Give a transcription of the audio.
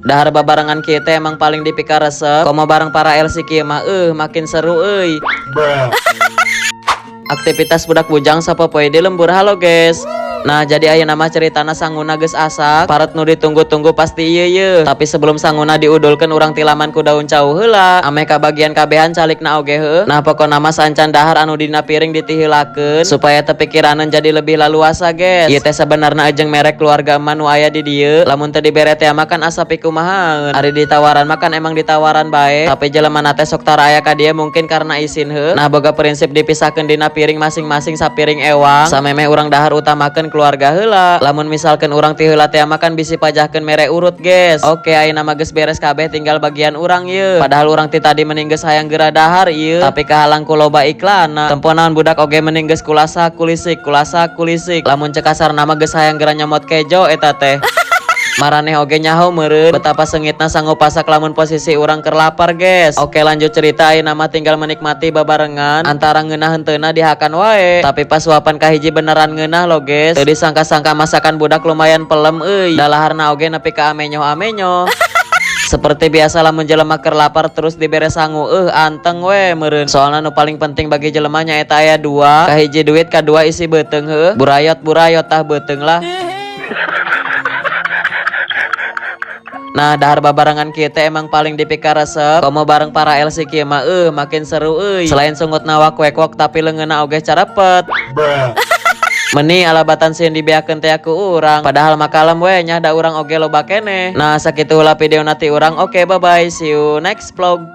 Dahar babarengan kieu teh emang paling dipikaresep. Komo bareng para LC kieu mah makin seru euy. Aktivitas budak bujang sapopoe di lembur. Halo, guys. Nah, jadi ayeuna mah ceritana sanguna geus asak. Part nu ditunggu-tunggu pasti ieu ye. Tapi sebelum sanguna diudulkeun, urang tilaman ku daun cau heula. Ameh kabagian kabehan calikna oge heuh. Nah, pokona mah saencan dahar, anu dina piring ditiheulakeun supaya teu pikiraneun, jadi lebih laluasa, guys. Ieu teh sebenarna jeung mere keluarga mah nu aya di dieu. Lamun teu dibere teh mah kan asa pikumahaeun. Ari ditawaran mah kan emang ditawaran bae. Tapi jelema teh sok tara aya ka dieu, mungkin karena isin heuh. Nah, boga prinsip dipisahkeun dina piring masing-masing sapiring ewang. Samemeh urang dahar, utamakeun keluarga heula. Lamun misalkan urang ti heula teh makan, bisi pajahkeun mere urut, guys. Oke, ayeuna mah geus beres kabeh, tinggal bagian urang ye. Padahal urang ti tadi mending geus hayang geura dahar ieu, tapi kahalang ku loba iklan. Tempo naon, budak oge mending geus kulasa kulisik, kulasa kulisik. Lamun cek kasarna mah geus hayang geura nyomot kejo eta teh. Maraneh oge nyaho meureun betapa sengitna sangu pasak lamun posisi urang keur lapar, guys. Oke, lanjut cerita. Ayeuna mah tinggal menikmati babarengan, antara ngeunah henteuna dihakan wae. Tapi pas suapan kahiji beneran ngeunah lo, guys. Teu disangka-sangka masakan budak lumayan pelem euy. Dalaharna oge nepi ka amenyoh-amenyoh. Seperti biasa, lamun jelema keur lapar terus dibere sangu, anteng we meureun. Soalna nu paling penting bagi jelema nyaeta aya dua, kahiji duit, kadua isi beuteung heuh. Burayot burayot tah beuteung lah. Nah, dahar babarengan kieu teh emang paling dipikaresep. Komo bareng para LC kieu mah makin seru euy. Selain sungutna wak wek wok, tapi leungeunna oge carepet. Meni alabatan sieun dibeakeun teh ku urang. Padahal mah kalem we nya, da urang oge loba keneh. Nah, sakitu heula video na ti urang. Oke, bye bye. See you next vlog.